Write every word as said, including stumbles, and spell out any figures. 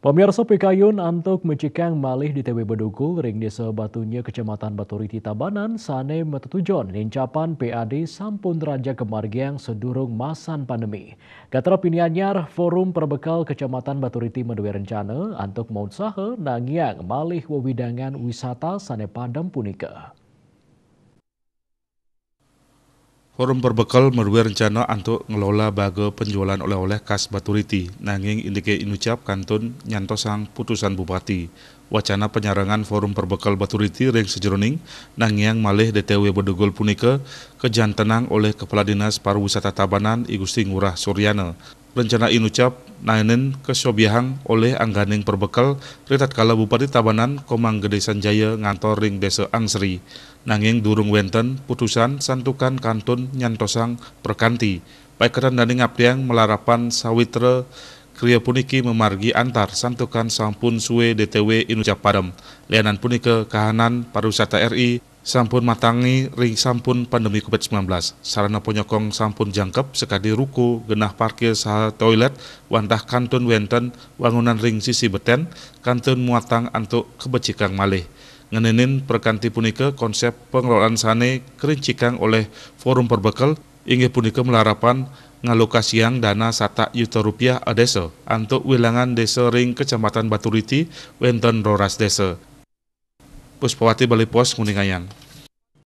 Pemirsa, pikayun antuk mecikang malih D T W Bedugul ring Desa Batunya, Kecamatan Baturiti, Tabanan, sane matetujon nincapan P A D sampun raja kamargiang sedurung masan pandemi. Gatra pinianyar, Forum Perbekal Kecamatan Baturiti madue rencana antuk mautsaha nangiang malih wewidangan wisata sane padem punika. Forum Perbekel madue rencana antuk ngelola baga penjualan oleh-oleh khas Baturiti, nanging indike inucap kantun nyantosang putusan Bupati. Wacana penyarengan Forum Perbekel Baturiti ring sajeroning nangiang malih D T W Bedugul punika kajantenang oleh Kepala Dinas Pariwisata Tabanan, I Gusti Ngurah Suryana. Rencana inucap naenin kasobiahang olih angganing perbekel ritatkala Bupati Tabanan Komang Gede Sanjaya ngantor ring Desa Angsri. Nanging durung wenten putusan santukan kantun nyantosang prakanti. Paiketan dane ngaptiang malarapan sawitra kriya puniki mamargi antar santukan sampun sue D T W inucap padem. Lianan punika, kahanan pariwisata R I sampun matangi ring sampun pandemi covid sembilan belas. Sarana panyokong sampun jangkep sakadi ruko, genah parkir saha toilet, wantah kantun wenten wangunan ring sisi beten, kantun muatang antuk kabecikang malih. Ngenenin prakanti punika, konsep pengelolaan sane karincikang oleh Forum Perbekel inggih punika malarapan ngalokasiang dana satak yuta rupiah a desa antuk wilangan desa ring Kecamatan Baturiti wenten roras desa. Puspawati, Bali Post, nguningayang.